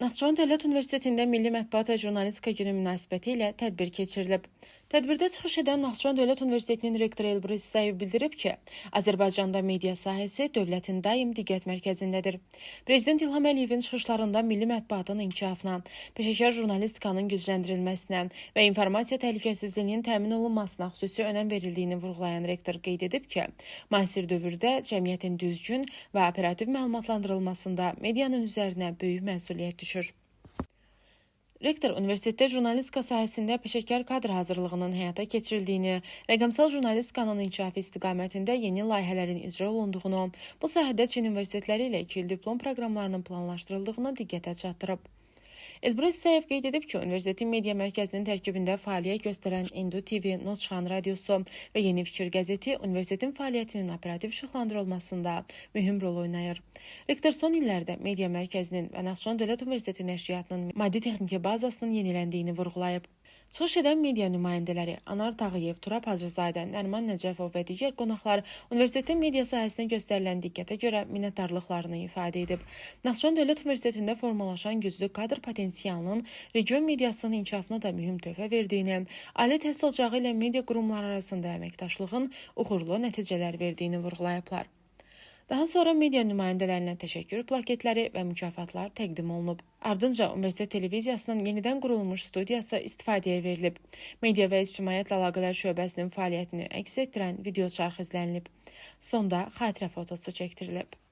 Naxçıvan Dövlət Universitetində Milli Mətbuat və Jurnalistika Günü münasibətilə ilə tədbir keçirilib. Tədbirdə çıxış edən Naxçıvan Dövlət Universitetinin rektoru Elbrus İsayev bildirib ki, Azərbaycanda media sahəsi dövlətin daim diqqət mərkəzindədir. Prezident İlham Əliyevin çıxışlarında milli mətbuatın inkişafına, peşəkar jurnalistikanın gücləndirilməsinə və informasiya təhlükəsizliyinin təmin olunmasına xüsusi önəm verildiyini vurğulayan rektor qeyd edib ki, müasir dövrdə cəmiyyətin düzgün və operativ məlumatlandırılmasında medianın üzərinə böyük məsuliyyət düşür. Rektor universitetdə jurnalistika sahəsində peşəkar kadr hazırlığının həyata keçirildiyini, rəqəmsal jurnalistikanın inkişafı istiqamətində yeni layihələrin icra olunduğunu, bu sahədə Çin universitetləri ilə 2 il diplom proqramlarının planlaşdırıldığını diqqətə çatdırıb. Elbrus İsayev qeyd edib ki, universitetin media mərkəzinin tərkibində fəaliyyət göstərən Endu TV, Notçxan radiosu və Yeni Fikir qəzeti universitetin fəaliyyətinin operativ işıqlandırılmasında mühüm rol oynayır. Rektor son illərdə media mərkəzinin və Naxçıvan Dövlət Universiteti nəşriyyatının maddi-texniki bazasının yeniləndiyini vurğulayıb. Çıxış edən media nümayəndələri Anar Tağıyev, Turab Hacızadə, Nəriman Nəcəfov və digər qonaqlar universitetin media sahəsinə göstərilən diqqətə görə minnətdarlıqlarını ifadə edib. Naxçıvan Dövlət Universitetində formalaşan güclü kadr potensialının region mediasının inkişafına da mühüm töhfə verdiyini, ali təhsil ocağı ilə media qurumları arasında əməkdaşlığın uğurlu nəticələr verdiyini vurğulayıblar. Daha sonra media nümayəndələrinə təşəkkür plaketləri və mükafatlar təqdim olunub. Ardınca universitet televiziyasının yenidən qurulmuş studiyası istifadəyə verilib. Media və ictimaiyyətlə əlaqələr şöbəsinin fəaliyyətini əks etdirən video çarx izlənilib. Sonda xatirə fotosu çəkdirilib.